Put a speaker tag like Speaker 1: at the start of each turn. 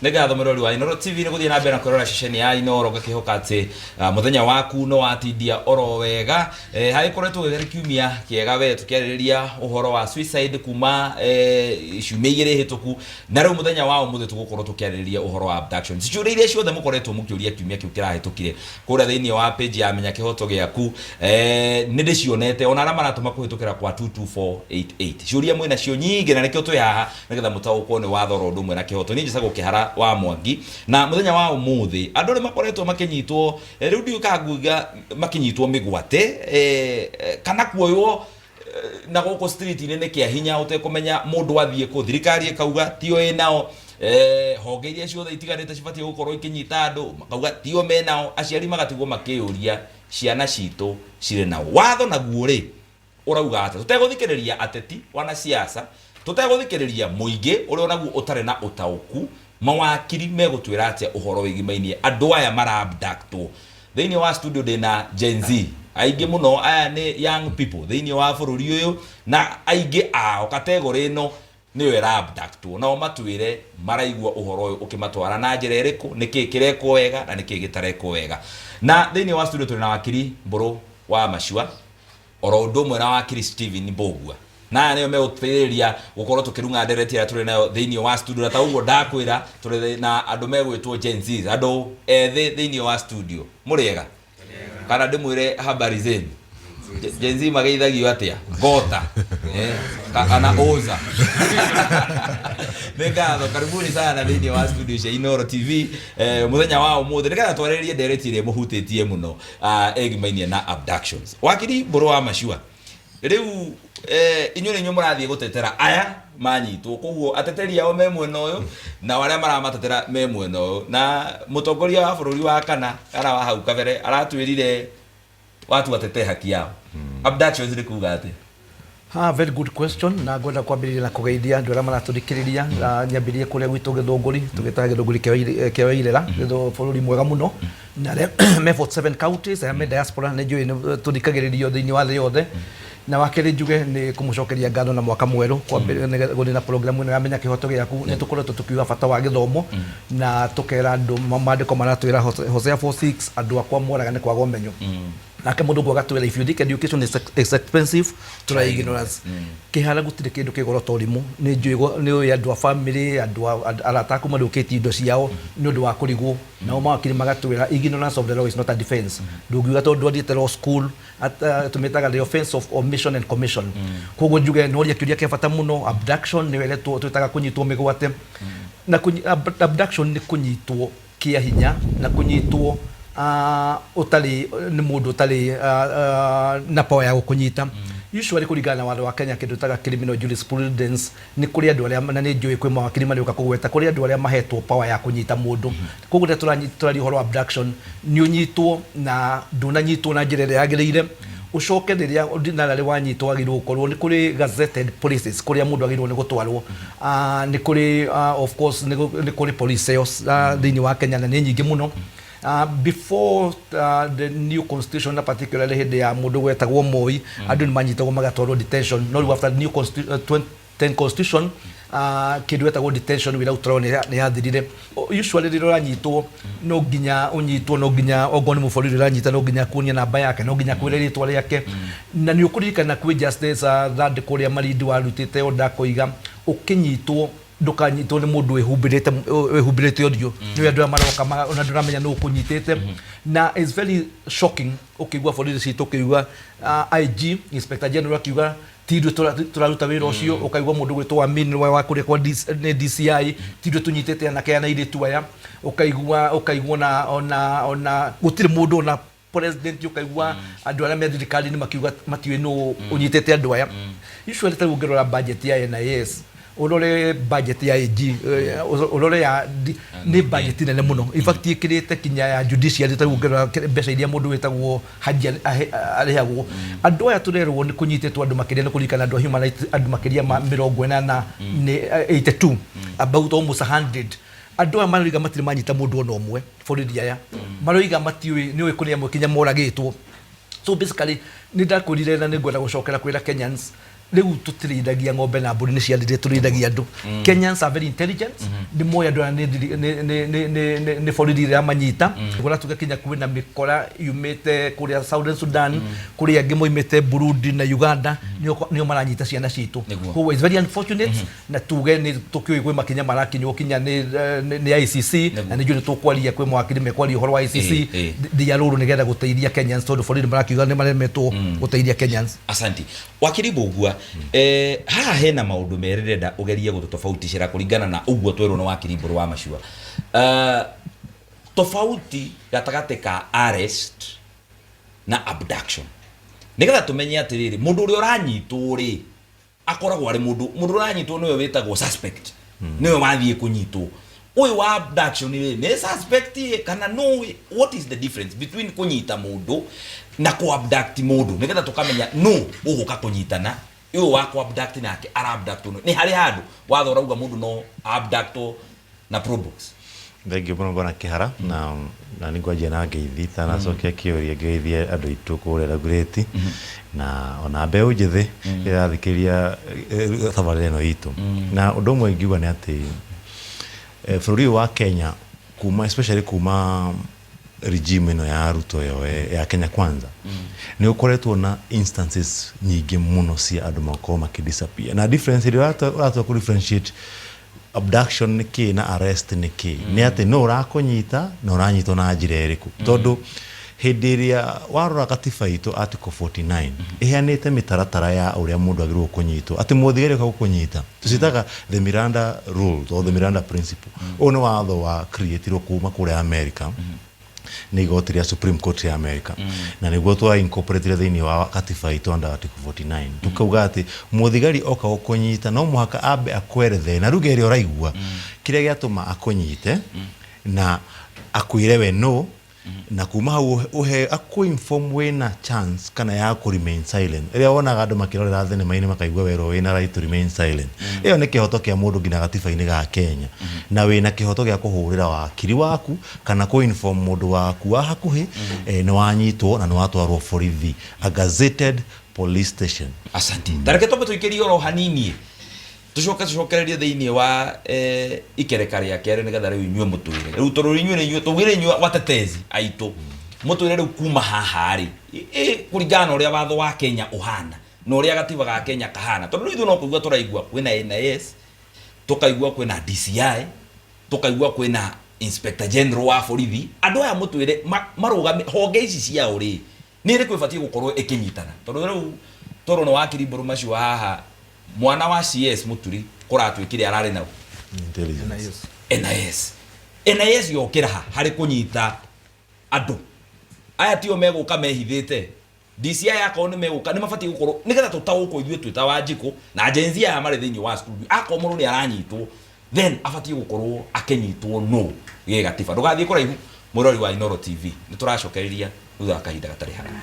Speaker 1: Nĩ ngatho mũrori wa Inooro TV nĩ gũthiĩ na mbere na kwĩrora ceceni ya Inooro, ngakĩhoka atĩ mũthenya waku no watindia oro wega. Hagĩkoretwo gĩkĩrĩ kiumia kĩega we tũkĩarĩrĩria ũhoro wa suicide kuma ciumia 2 hĩtũku, na rĩu mũthenya wa ũmũthĩ tũgũkorwo tũkĩarĩrĩria ũhoro wa abductions. Ciũria iria ciothe mũkoretwo mũkĩũria kiumia kĩu kĩrahĩtũkire kũrĩa thĩinĩ wa page ya Menya Kĩhoto Gĩaku, nĩ ndĩcionete, ona arĩa maratũma kũhĩtũkĩra kwa 22488, ciũria mwĩna cio nyingĩ, na nĩkĩo twĩ haha nĩgetha mũtaũkwo nĩ watho oro ũndũ ũmwe na kĩhoto. Niĩ njĩtagwo Kĩhara wa Mwangi, na mũthenya wa ũmũthĩ andũ nĩ makoretwo makĩnyitwo, rĩu ndiũĩ kana nguga makĩnyitwo mĩgwate, kana kuoywo na gũkũ street-inĩ nĩ kĩa hinya ũtekũmenya mũndũ athiĩ kũ. Thirikari ĩkauga tio ĩnao, honge iria ciothe itiganĩte cibatiĩ gũkorwo ikĩnyita andũ makauga tio menao, aciari magatigwo makĩyũria ciana citũ cirĩ nao. Watho naguo rĩ ũrauga atĩa? Tũtegũthikĩrĩria ateti, wanasiasa, tũtegũthikĩrĩria mũingĩ ũrĩa onaguo ũtarĩ na ũtaũku, mawakiri megũtwĩra atĩa ũhoro wĩgimainie andũ aya mara abductwo? Thĩinĩ wa studio ndĩna Gen Z aingĩ mũno, aya nĩ young people thĩinĩ wa bũrũri ũyũ, na aingĩ ao kategore ĩno nĩyo ĩra abductwo. Nao matwĩre maraigua ũhoro ũyũ ũkĩmatwara na njĩra ĩrĩkũ, nĩkĩ kĩrekwo wega na nĩkĩ gĩtarekwo wega. Na thĩinĩ wa studio tũrĩ na wakiri Mbũrũ wa Macua, oro ũndũ ũmwe na wakiri Steven Mbũgua, na aya nĩo megũtũteithĩrĩria gũkorwo tũkĩrung'a ndereti ĩrĩa tũrĩ nayo thĩinĩ wa studio. Na ta ũguo ndakwĩra, tũrĩ na andũ megwĩtwo Gen Z, andũ ethĩ thĩinĩ wa studio. Mũrĩega? Kana ndĩmwĩre habari zenu? Gen Z mageithagio atĩa? Gota kana oza? Nĩ ngatho, karibuni sana thĩinĩ wa studio cia Inooro TV mũthenya wa ũmũthĩ nĩgetha twarĩrĩrie ndereti ĩrĩa ĩmũhutĩtie mũno, ĩgimainie na abductions. Wakiri Mbũrũ wa Macua, rĩu inyuĩ nĩ inyuĩ mũrathiĩ gũtetera aya manyitwo, koguo ateteri ao me mwena ũyũ nao arĩa maramatetera me mwena ũyũ, na mũtongoria wa bũrũri wa kana wa hau kabere aratwĩrire watu watetee haki yao. Abductions nĩ kuga atĩa?
Speaker 2: Ah, very good question, na ngwenda kwambĩrĩria na kũgeithia andũ arĩa maratũthikĩrĩria, na nyambĩrĩrie kũrĩa gwitũ Gĩthũngũri, tũgĩtaga Gĩthũngũri kĩa Wairĩra, bũrũri mwega mũno, na arĩa me 47 counties, arĩa me diaspora, nĩ njũĩ nĩ tũthikagĩrĩrio thĩinĩ wa thĩ yothe. Na wa kerĩ njuge nĩ kũmũcokeria ngatho na mwaka mwerũ kwambĩrĩria gũthiĩ na program ĩno ya Menya Kĩhoto Gĩaku. Nĩ tũkoretwo tũkiuga bata wa gĩthomo na tũkera andũ, maandĩko maratwĩra Hosea 4:6, andũ akwa moraga nĩ kwaga ũmenyo. Nake mũthũngũ agatwĩra, "If you think education is expensive, try ignorance." Kĩhara, gũtirĩ kĩndũ kĩ goro ta ũrimũ. Nĩ njũĩ nĩ ũĩ andũ a family, andũ arata aku marĩũkĩtie indo ciao nĩ ũndũ wa kũrigwo. Nao mawakiri magatwĩra, "Ignorance of the law is not a defense." Ndũngiuga tondũ ndwathiĩte law school tũmĩtaga the offense of omission and commission. Koguo njuge noria kĩũria kĩa bata mũno. Abduction nĩyo ĩrĩa twĩtaga kũnyitwo mĩgwate, na abduction nĩ kũnyitwo kĩa hinya na kũnyitwo ũtarĩ nĩ mũndũ ũtarĩ na power ya gũkũnyita. Usually, kũringana na watho wa Kenya, kĩndũ taga criminal jurisprudence, nĩ kũrĩ andũ arĩa, na nĩ njũĩ kwĩ mawakiri marĩũka kũgweta, kũrĩ andũ arĩa mahetwo power ya kũnyita mũndũ. Koguo rĩrĩa tũraria ũhoro wa abduction, nĩ ũnyitwo na ndũnanyitwo na njĩra ĩrĩa yagĩrĩire. Ũcoke rĩrĩa ordinarily wanyitwo, wagĩrĩirwo gũkorwo nĩ kũrĩ gazetted polices kũrĩa mũndũ agĩrĩirwo nĩ gũtwarwo. Nĩ kũrĩ, of course, nĩ kũrĩ police cells thĩinĩ wa Kenya, na nĩ nyingĩ mũno. Before the new constitution, na particularly hĩndĩ ya mũndũ gwetagwo Moi, andũ nĩ manyitagwo magatwarwo detention. No rĩu after the new 2010 constitution, kĩndũ gĩtagwo detention without trial nĩ yathirire. Usually rĩrĩa ũranyitwo, no nginya ũnyitwo, no nginya ongorwo nĩ mũborithi ũranyita, no nginya kuonia namba yake, no nginya kwĩre rĩtwa rĩake. Na nĩ ũkũririkana kwĩ Justice Thande kũrĩa Malindi warutĩte order akoiga ũkĩnyitwo ndũkanyitwo nĩ mũndũ wĩhumbĩrĩte ũthiũ, nĩ andũ aya maroka ona ndũramenya nũ ũkũnyitĩte. Na it's very shocking ũkĩigua borithi citũ ũkĩigua IG, Inspector General, akiuga ti ithuĩ tũraruta wĩra ũcio. Ũkaigua mũndũ gwĩtwo Amin wa kũrĩa kwa nĩ DCI, ti ithuĩ tũnyitĩte anake aya na airĩtu aya. Ũkaigua ona gũtirĩ mũndũ, ona president, ũkaigua andũ arĩa me thirikari-inĩ makiuga matiũĩ nũ ũnyitĩte andũ aya. Usually ta rĩu ũngĩrora budget ya NIS, ũrore budget ya AG, ũrore ya nĩ budget nene mũno, in fact ĩkĩrĩte kinya ya judiciary. Ta rĩu ũngĩrora mbeca iria mũndũ wĩtagwo Haji arĩhagwo. Andũ aya tũrerwo nĩ kũnyitĩtwo andũ makĩria, nĩ kũririkana andũ a human rights, andũ makĩria ma 80 nĩ 82, about almost 100. Andũ aya maroiga matirĩ manyita mũndũ ona ũmwe. Borithi aya maroiga matiũĩ, nĩ ũĩ kũrĩ amwe kinya moragĩtwo. So basically nĩ ndakwĩrire na nĩ ngwenda gũcokera kwĩra Kenyans, rĩu tũtirĩithagia ng'ombe na mbũri, nĩ ciathirire, tũrĩithagia andũ. Kenyans are very intelligent. Nĩ moĩ andũ aya nĩ borithi iramanyita. Kũratuĩka kinya kwĩna mĩkora yumĩte kũrĩa Southern Sudan, kũrĩ angĩ moimĩte Burundi na Uganda, nĩo maranyita ciana citũ. Koguo it's very unfortunate, na tuge nĩ tũkĩũĩ kwĩ makinya marakinywo kinya nĩ ICC, na nĩ njũĩ nĩ tũkwaria, kwĩ mawakiri mekwaria ũhoro wa ICC thia rũrũ nĩgetha gũteithia Kenyans, tondũ borithi marakiuga nĩ maremetwo gũteithia Kenyans.
Speaker 1: Asanti, wakiri Mbũgua. Haha hena maũndũ merĩ ndĩrenda ũgerie gũtũtofauticĩra kũringana na ũguo twerwo nĩ wakiri Mbũrũ wa Macua. Tofauti gatagatĩ ka arrest na abduction, nĩgetha tũmenye atĩrĩrĩ, mũndũ ũrĩa ũranyitwo rĩ, akoragwo arĩ mũndũ ũranyitwo nĩwe wĩtagwo suspect, nĩwe wathiĩ kũnyitwo. Ũyũ wa abduction rĩ, nĩ suspect ĩ, kana no? What is the difference between kũnyita mũndũ na kũ abduct mũndũ, nĩgetha tũkamenya no ũgũka kũnyitana ũyũ wa kũ abduct nake ara abduct nĩ harĩ handũ watho ũrauga mũndũ no abductwo na probox?
Speaker 3: Thengiũ mũno, bwana Kĩhara, na nĩ ngwanjia na ngeithi itanacokia kĩũria. Ngeithie andũ aitũ kũrĩa Dagoretti na ona mbeũ njĩthĩ ĩrathikĩrĩria tabarĩra ĩno itũ. Na ũndũ ũmwe ingiuga nĩ atĩ bũrũri ũyũ wa Kenya, kuma especially kuma regime ĩno ya Ruto yoe ya Kenya Kwanza, nĩ ũkoretwo na instances nyingĩ mũno cia andũ makorwo makĩdisappear. Na difference ĩrĩa ũratua kũ differentiate abduction nĩ kĩ na arrest nĩ kĩ, nĩ atĩ no ũrakũnyita na ũranyitwo na njĩra ĩrĩkũ. Tondũ hĩndĩ ĩrĩa warora katiba itũ, article 49 ĩheanĩte mĩtaratara ya ũrĩa mũndũ agĩrĩirwo kũnyitwo, atĩ mũthigari ũka gũkũnyita, tũciĩtaga the Miranda rules or the Miranda principle. Ũyũ nĩ watho wa creatirwo kuma kũrĩa America nĩ igoti rĩa Supreme Court ya America, na nĩguo twa incorporate thĩinĩ wa katiba itũ under article 49. Tukauga atĩ mũthigari oka gũkũnyita no mũhaka ambe akwerethere na ruga ĩrĩa ũraigua kĩrĩa gĩatũma akũnyite, na akwĩre we no, na kuma hau ũhe akũ-inform wĩna chance kana ya kũ remain silent, ĩrĩa wonaga andũ makĩrorera thenema-inĩ makaigua werwo wĩna right to remain silent. Ĩyo nĩ kĩhoto kĩa mũndũ nginya gatiba-inĩ ga Kenya, na wĩna kĩhoto gĩa kũhũrĩra wakiri waku kana kũ-inform mũndũ waku wa hakuhĩ nĩ wanyitwo na nĩ watwarwo borithi, a gazetted police station.
Speaker 1: Asante. Tareke twambe tũikĩrie oro hanini, tucoke tucokererie thĩinĩ wa ikereka rĩa kerĩ, nĩgetha rĩu inyuĩ mũtwĩre rĩu, tondũ inyuĩ nĩ inyuĩ tũgĩre, inyuĩ watetezi aitũ, mũtwĩre rĩu kuma haha rĩ, kũringana na ũrĩa watho wa Kenya ũhana na ũrĩa gatiba ga Kenya kahana, tondũ rĩu ithuĩ no kũigua tũraigua kwĩna NIS, tũkaigua kwĩna DCI, tũkaigua kwĩna Inspector General wa borithi. Andũ aya mũtwĩre marũgame honge ici ciao rĩ, nĩ ĩrĩkũ ĩbatiĩ gũkorwo ĩkĩnyitana? Tondũ rĩu tondũ nĩ wakiri Mbũrũ macio haha, mwana wa CS Mũturi kũratuĩkire ararĩ nau
Speaker 3: Intelligence.
Speaker 1: NIS. NIS yokĩra ha harĩ kũnyita andũ aya? Tio megũka mehithĩte? DCI akorwo nĩ megũka nĩ mabatiĩ gũkorwo, nĩgetha tũtaũkwo ithuĩ twĩ ta Wanjikũ na Gen Z aya marĩ thĩinĩ wa studio, akorwo mũndũ nĩ aranyitwo, then abatiĩ gũkorwo akĩnyitwo no gĩgatiba. Ndũgathiĩ kũraihu, mũrori wa Inooro TV, nĩ tũracokereria thutha wa kahinda gatarĩ haraya.